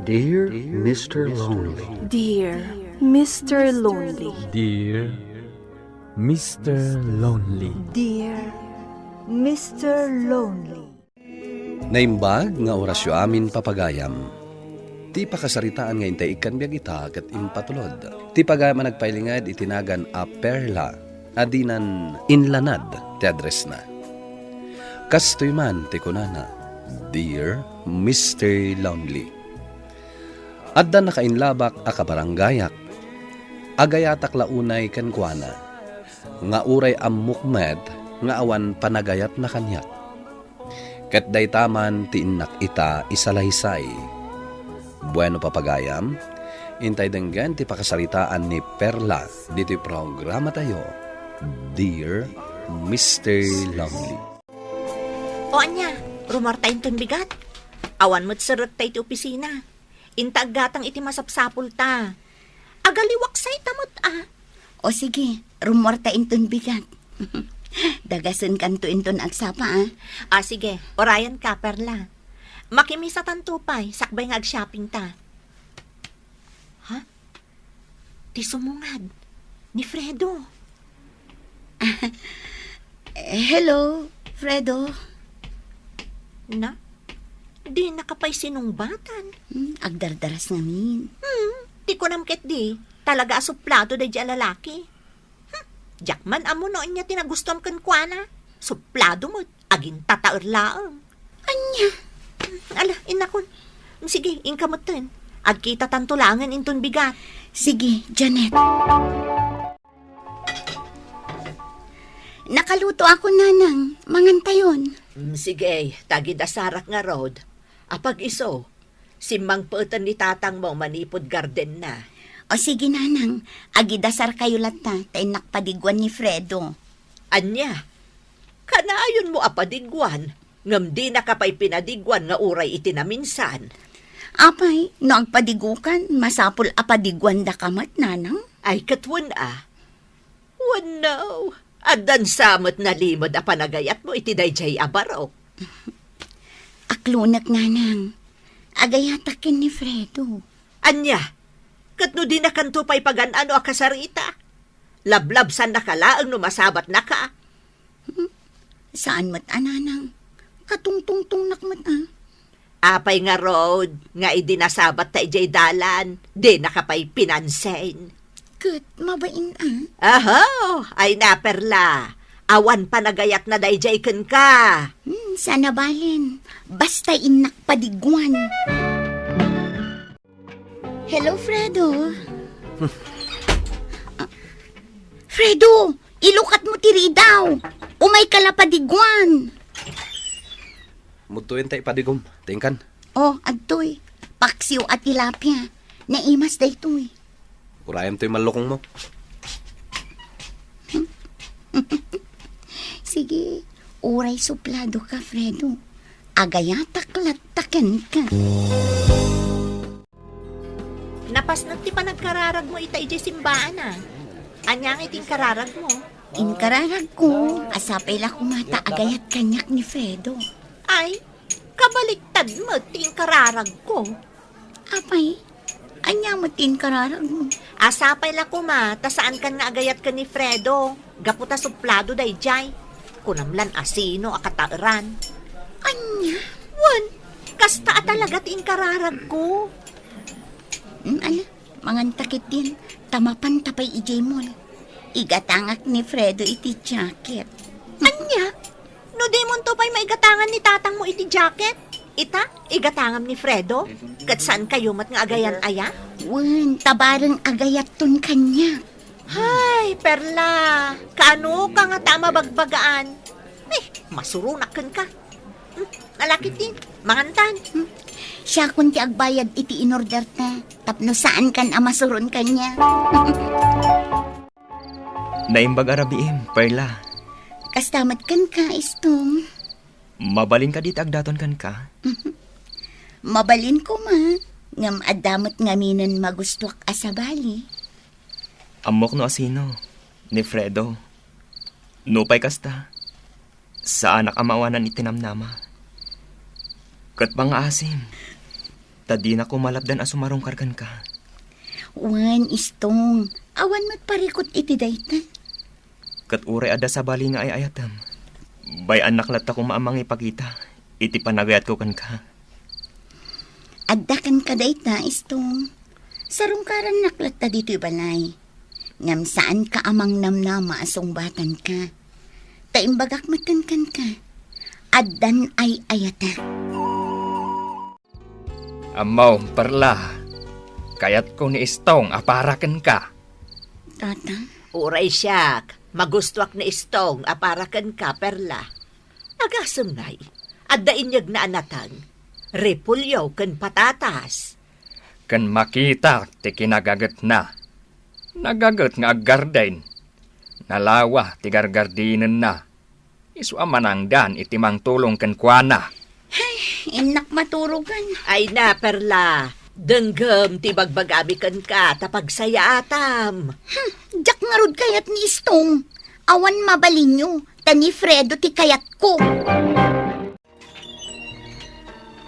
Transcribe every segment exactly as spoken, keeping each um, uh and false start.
Dear Mister Lonely. Dear Mister Lonely. Dear Mister Lonely. Dear Mister Lonely. Naimbag nga orasyo amin, papagayam. Ti pakasaritaan nga intay ikkan biag ita ket impatulod. Ti pagayam a nagpailinged iti nagan a Perla a dinan inlanad ti addressna. Kastoy man ti kunana, "Dear Mister Lonely." Adda nakainlabak a kabaranggayak. Agayatak la unay kenkuana, nga uray ammok met nga awan panagayatna kaniak. Ket dayta man ti innak ita isalaysay. Bueno, papagayam, intay denggen ti pakasaritaan ni Perla ditoy programatayo, Dear Mister Lonely. O ania, rummuarta inton bigat? Awan met serrekta iti opisina. Inta aggatang iti masapsapulta. Agaliwaksayta met a. O sige, rummuarta inton bigat. Dagasenkanto inton agsapa a. A, sige, urayanka, Perla. Makimisatanto pay, sakbay nga agshoppingta. Ha? Ti sumungad. Ni Fredo. Eh, hello, Fredo. Na? Dinaka pay sinungbatan? Hmm, agdardaras ngamin. Hmm, ti kunam ketdi, talaga a suplado daydi a lalaki. Hmm, diak man ammo no ania ti nagustuam kenkuana. Suplado met, agintataer laeng. Ania? Ala, innakon. Sige, inka metten. Agkitatanto laengen inton bigat. Sige, Janet. Nakaluto ako, Nanang. Mangantayon. Mm, sige, ta agidasarak ngarud. Apag isu, simmangpeten ni tatangmo manipud gardenna. O sige, Nanang. Agidasarkayo latta, ta innak padiguan ni Fredo. Ania? Kanayonmo a padiguan, ngem dinaka pay pinadiguan nga uray iti naminsan. Apay, no agpadigukan, masapul a padiguandaka met, Nanang? Ay, ket wen a. Wenno, addan sa met nalimed a panagayatmo iti daydiay a barok. Aklonek, Nanang. Agayatak ken ni Fredo. Ania? Ket no dinakanto pay pagan-ano a kasarita? Lablabsannaka laeng no masabatnaka. Hmm? Saan met a, Nanang. Katungtungtongnak met a. Apay ngarud nga idi nasabatta idiay dalan, dinaka pay pinansin? Ket mabain a. Aho, ay na, Perla. Awan panagayatna daydiay kenka. Hmm, saan a balen. Basta innak padiguan. Hello, Fredo. Ah, Fredo, ilukatmo ti ridaw. Umayka la padiguan. Mudtoyen ta ipadigom, ta inkan. O, adtoy. Paksiw a tilapia. Naimas daytoy. Urayam toy mallukongmo. Sige, uray supladoka, Fredo. Agayatak latta kenka. Napasnek ti panagkararagmo ita idiay simbaan a. Ania nga iti inkararagmo? Inkararagko, a sapay la koma ta agayat kaniak ni Fredo. Ay, kabaliktad met ti inkararagko. Apay, ania met ti inkararagmo? A sapay la koma ta saankan nga agayat ken ni Fredo, gapu ta suplado daydiay. Kunam lan a sino a kataeran. Ania? Wen, kasta a talaga ti inkararagko. Hmm, ala, manganta ketdin, ta mapanta pay idiay mall. Igatangak ni Fredo iti jacket. Ania? No dimonto pay maigatangan ni tatangmo iti jacket? Ita, igatangam ni Fredo? Ket saankayo met nga agayan-ayat? Wen, ta bareng agayatton kaniak. Hay, Perla, kaanoka ngata a mabagbagaan? Eh, masuronak kenka. Hmm, ala ketdin, mangantan. Hmm. Siakon ti agbayad iti inorderta, tapno saankan a masuron kaniak. Naimbag a rabiim, Perla. Kasta met kenka, Istong. Mabalin kadi ti agdaton kenka? Mabalin koma, ngem adda met ngaminen magustuak a sabali. Ammok no a sino, ni Fredo. Nupay kasta, saanak a maawanan iti namnama. Ket pangngaasim, Ta dina ko malapdan a sumarungkar kenka. Wen, Istong, awan met parikut iti dayta. Ket uray adda sabali nga ay-ayatem, bay-annak latta koma a mangipakita iti panagayatko kenka. Adda kenka dayta, Istong. Sarungkarannak latta ditoy balay. Ngem saanka a mangnamnama a sungbatanka. Ta imbagak met kenka, addan ay-ayatek. Ammom, Perla, kayatko ni Istong a para kenka. Tata? Uray siak, magustuak ni Istong a para kenka, Perla. Agasem ngay, adda inyegna a nateng, repolyo ken patatas. Ken makita ti kinagagetna. Nagaget nga aggarden. Nalawa ti gargardinenna. Isu a manangdan iti mangtulong kenkuana. Ay, innak maturogan. Ay na, Perla. Denggem ti bagbagami kenka ta pagsayaatam. Hmm, diak ngarud kayat ni Istong. Awan mabalinyo, ta ni Fredo ti kayatko.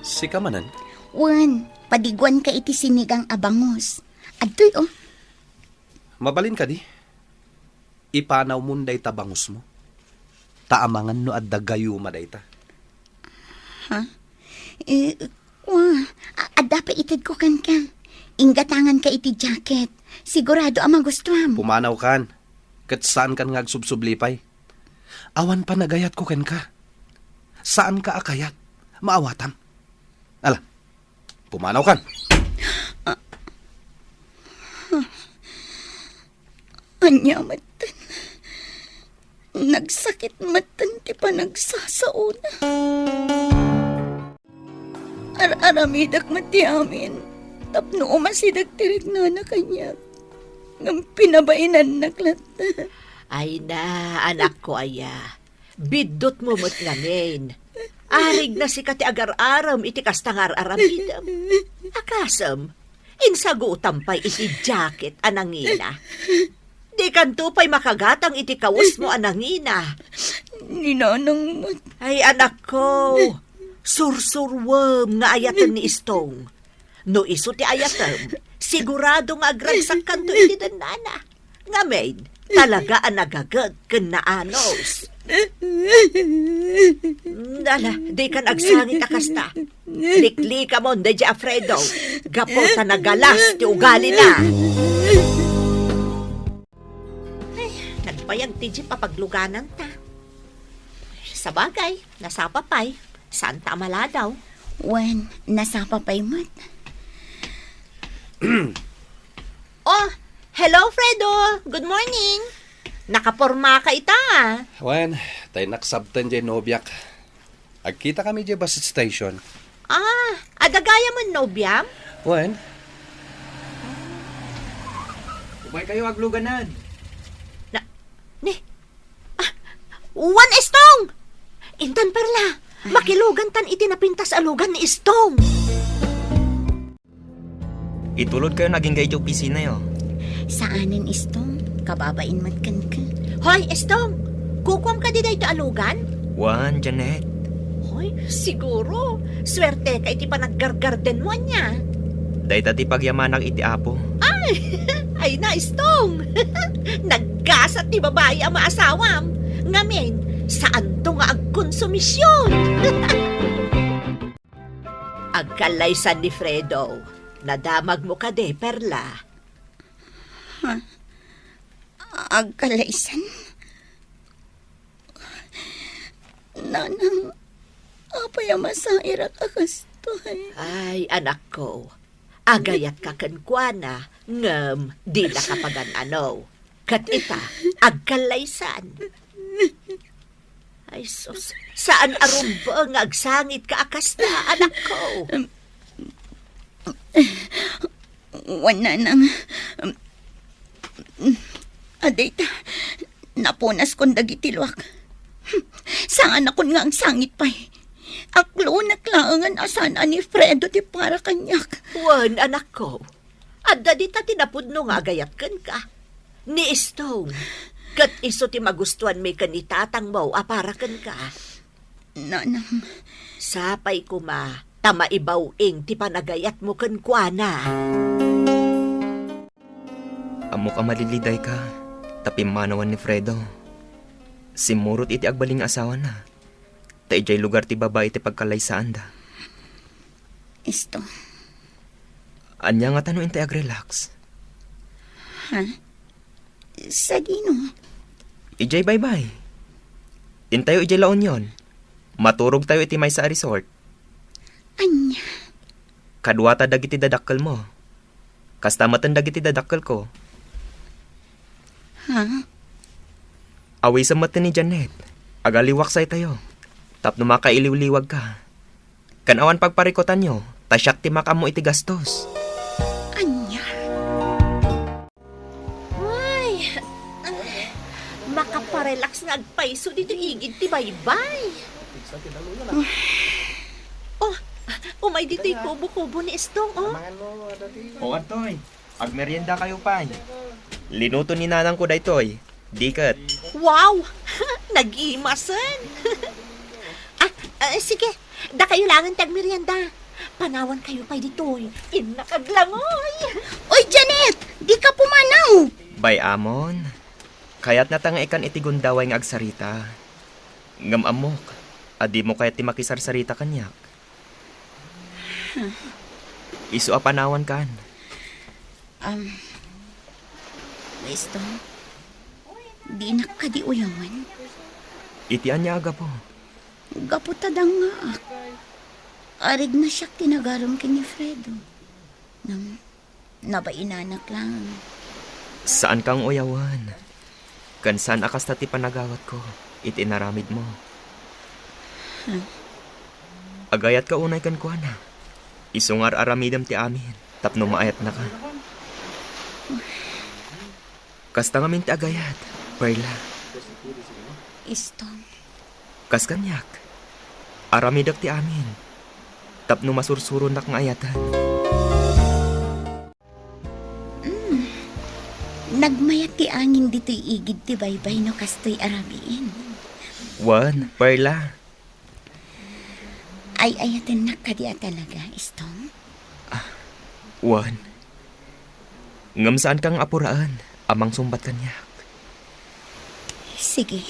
Sika manen? Wen, padiguanka iti sinigang a bangus. Adtoy, oh. Mabalin kadi? Ipanawmon dayta bangusmo. Ta amangan no adda gayuma dayta. Ha? Eh, kua, a-, adda pay itedko kenka. Inggatanganka iti jacket. Sigurado a magustuam. Pumanawkan. Ket saankan nga agsubsubli pay. Awan panagayatko kenka. Saanka a kayat. Maawatam. Ala, pumanawkan. Ania metten? Nagsakit metten ti panagsasaona. Ar-aramidek met ti amin tapno umasidek ti riknana kaniak. Ngem pinabainannak latta. Ay na, anakko aya. Biddutmo met ngamin. Arigna sika ti agar-arem iti kasta nga ar-aramidem. Akasem, insagutam pay iti jacket a nangina. Dikanto pay makagatang iti kawesmo a nangina. Ni nanang met. Ay, anakko, sursuruem nga ayaten ni Istong. No isu ti ayatem, sigurado nga agragsakkanto iti dennana. Ngamin, talaga a nagaget ken naanos. Ala, dikan agsangit a kasta. Liklikamon daydiay a Fredo, gapu ta nagalas ti ugalina. Ay, nagbayag ti jeep a paglugananta. Sabagay, nasapa pay. Saanta a maladaw. Wen, nasapa pay met. Oh, hello, Fredo. Good morning. Nakapormaka ita, ah. Wen, tay naksabten jay nobiak. Agkitakami jay bus station. Ah, adda gayam nobiam? Wen. Umaykayo agluganan. Na, ni, ah, wen, Istong! Intan, Perla, makilugantan iti napintas a lugan ni Istong. Itulodkayon agingga iti opisinayo. Saanen, Istong. Kababain met kenka. Hoy, Istong! Kukuam kadi daytoy a lugan? Wen, Janet. Hoy, siguro. Suerteka iti panaggargardenmo ania. Dayta ti pagyamanak iti Apo. Ay, ay na, Istong. Naggasat ti babai a maasawam. Ngamin, saanto nga agkonsumision. Agkallaysan ni Fredo. Nadamagmo kadi, Perla? Ha? Agkallaysan? Nanang, apay a masairak a kastoy? Ay, anakko, agayatka kenkuana, ngem dinaka pagan-ano. Ket ita, agkallaysan. Ay, sus, saan a rumbeng nga agsangitka a kasta, anakko. Wen, nanang, adda ita, napunaskon dagiti luak. Saanakon nga agsangit pay. Aklonek laengen a saan a ni Fredo ti para kaniak. Wen, anakko, adda dita ti napudno nga agayat kenka. Ni Istong, ket isu ti magustuanmi ken ni tatangmo a para kenka. Nanang. Sapay koma, ta maibaw-ing ti panagayatmo kenkuana. Ammok a malilidayka, ta pimmanawan ni Fredo. Simmurot iti agbalin nga asawana, ta idiay lugar ti babai ti pagkalaysaanda. Isto. Ania ngata no intay agrelax? Ha? Sadino? Idiay baybay. Intayo idiay La Union. Maturogtayo iti maysa a resort. Ania? Kaduata dagiti dadakkelmo. Kasta metten dagiti dadakkelko. Ha? Awisem metten ni Janet. Agaliwaksaytayo. Tapno makailiwliwagka. Ken awan pagparikutanyo, ta siak ti makaammo iti gastos. Ania? Ay, makaparelax nga agpayso ditoy igid ti baybay. Oh, umay ditoy kubo-kubo ni Istong, oh. O, adtoy. Agmeriendakayo pay. Linuto ni nanangko daytoy. Di ket. Wow! Nag-imasen! Ah, ah, sige. Dakayo laengen ti agmerienda. Panawankayo pay ditoy. Innak aglangoy! Oy, Janet! Dika pumanaw! Bay-amon, kayatnata nga ikan iti gundaway nga agsarita. Ngem ammok a dimo kayat ti makisarsarita kaniak. Isu a panawankan. Um, Winston, dinak kadi uyawen? Iti ania a gapu? Gapu ta dangngaak. Arigna siak ti nagarem ken ni Fredo. Ngem, nabainanak lang. Saan kang uyawen. Ken saan a kasta ti panagawatko iti inaramidmo. Hmm. Agayatka unay kenkuana. Isu nga ar-aramidem ti amin tapno maayatnaka. Kasta ngamin ti agayat, Perla. Istong. Kas kaniak, aramidek ti amin tapno masursuronak nga ayaten. Mm. Nagmayat ti angin ditoy igid ti baybay no kastoy a rabiin. Wen, Perla. Ay-ayatennak kadi a talaga, Istong? Ah, wen. Ngem saanka nga apuraen a mangsungbat kaniak. Sige.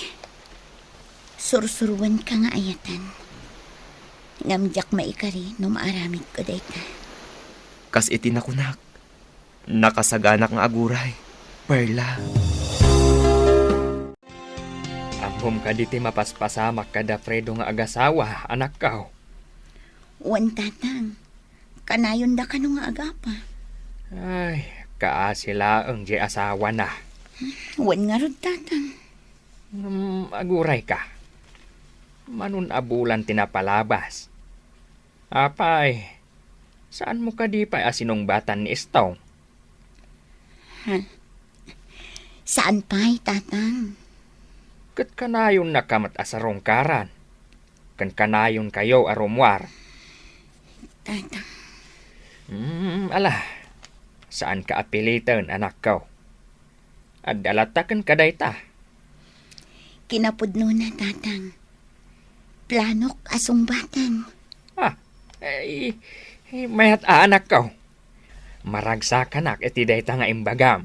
Sursuroenka nga ayaten. Ngem diak maikari no maaramidko dayta. Kas iti nakunak, nakasaganak nga aguray, Perla. Ammom kadi ti mapaspasamak kada Fredo nga agasawa, anakko? Wen, tatang. Kanayon da kano nga agapa. Ay, kaasi laeng diay asawana. Wen ngarud, tatang. Ngem agurayka. Manon a bulan ti napalabas. Apay, saanmo kadi pay a sinungbatan ni Istong? Ha? Saan pay, tatang? Ket kanayonnaka met a sarungkaran, ken kanayonkayo a rummuar. Tatang. Mm, ala, saanka a piliten, anakko. Adda latta kenka dayta. Kinapudnona, tatang. Planok a sungbaten. Ah, eh, eh, mayat a, anakko. Maragsakanak iti dayta nga imbagam.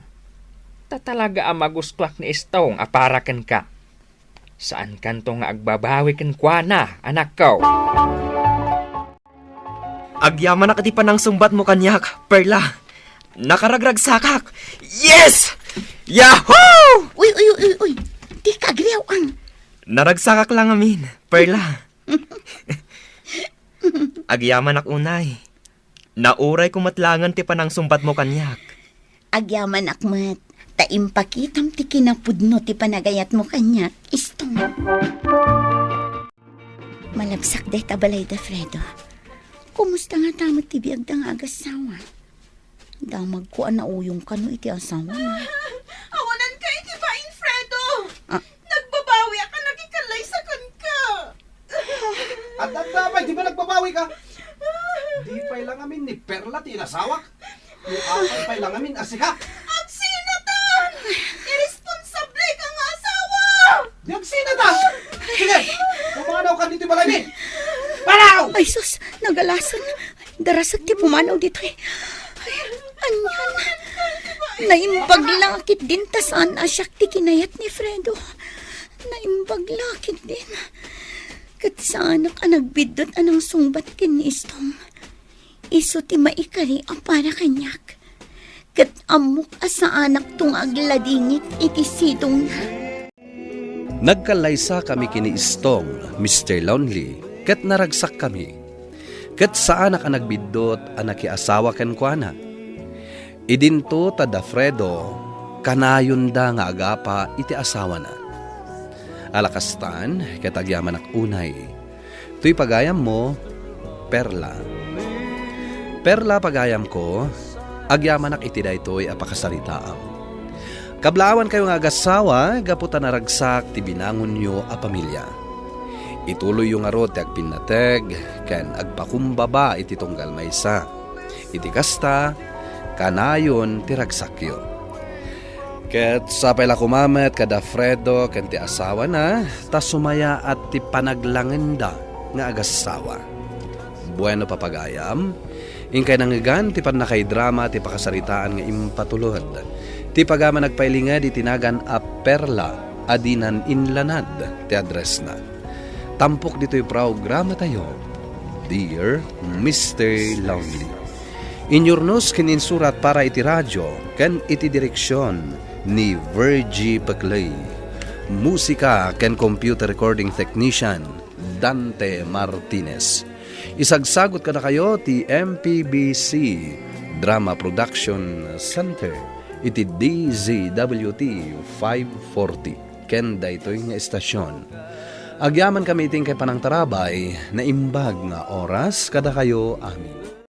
Ta talaga a magusklak ni Istong a para kenka. Saankanto nga agbabawi kenkuana, anakko. Agyamanak iti panangsungbatmo kaniak, Perla. Nakaragragsakak. Yes! Yahoo! Uy, uy, uy, uy. Dika agriaw-ang. Naragsakak lang amin, Perla. Agyamanak unay. Naurayko met laengen ti panangsungbatmo kaniak. Agyamanak met, ta impakitam ti kinapudno ti panagayatmo kaniak, Istong. Malabsak dayta balayda, Fredo. Kumusta ngata met ti biagda nga agasawa? Damagko a nauyong kano iti asawana. Awananka iti bain, Fredo! Ah. Nagbabawiak a nakikalaysa kenka. Adda, adda pay, di ba nagbabawika? Di pay lang amin ni Perla ti inasawak. Ni apay pay lang amin a sika. Agsinatan! Irresponsable ka nga asawa! Di agsinatan! Sige, pumanawka ditoy balaymi! Panaw! Ay, sus! Nagalasen. Darasek ti pumanaw ditoy. Ay, anian. Naimbag la ketdin ta saan a siak ti kinayat ni Fredo. Naimbag la ketdin. Ket saanak a nagbiddut a nangsungbat ken ni Istong. Isu ti maikari a para kaniak. Ket ammok a saanakto nga agladingit iti sidongna. Nagkallaysakami ken ni Istong, Mister Lonely, ket naragsakami. Ket saanak a nagbiddut a nakiasawa kenkuana. Idinto ta da Fredo, kanayonda nga agapa iti asawana. Ala kastan, ket agyamanak unay. Toy pagayammo, Perla. Perla, pagayamko, agyamanak iti daytoy a pakasaritaam. Kablaawankayo nga agassawa gapu ta naragsak ti binangonyo a pamilia. Ituloyyo ngarud ti agpinnateg ken agpakumbaba iti tunggal maysa. Iti kasta, kanayon ti ragsakyo. Ket sapay la koma met kada Fredo ken ti asawana, ta sumayaat ti panaglangenda nga agassawa. Bueno, papagayam, inkay nangngegan ti pannakaidrama ti pakasaritaan nga impatulod. Ti pagayam a nagpailinged iti nagan a Perla a dinan inlanad ti addressna. Tampok ditoy programatayo, Dear Mister Lonely. Inyurnos ken insurat para iti radio ken iti direksion ni Virgie Peclay. Musika ken computer recording technician, Dante Martinez. Isagsagot kadakayo ti M P B C Drama Production Center iti D Z W T five forty ken daytoy nga estasion. Agyamankami iti inkay panangtarabay, naimbag nga oras kadakayo amin.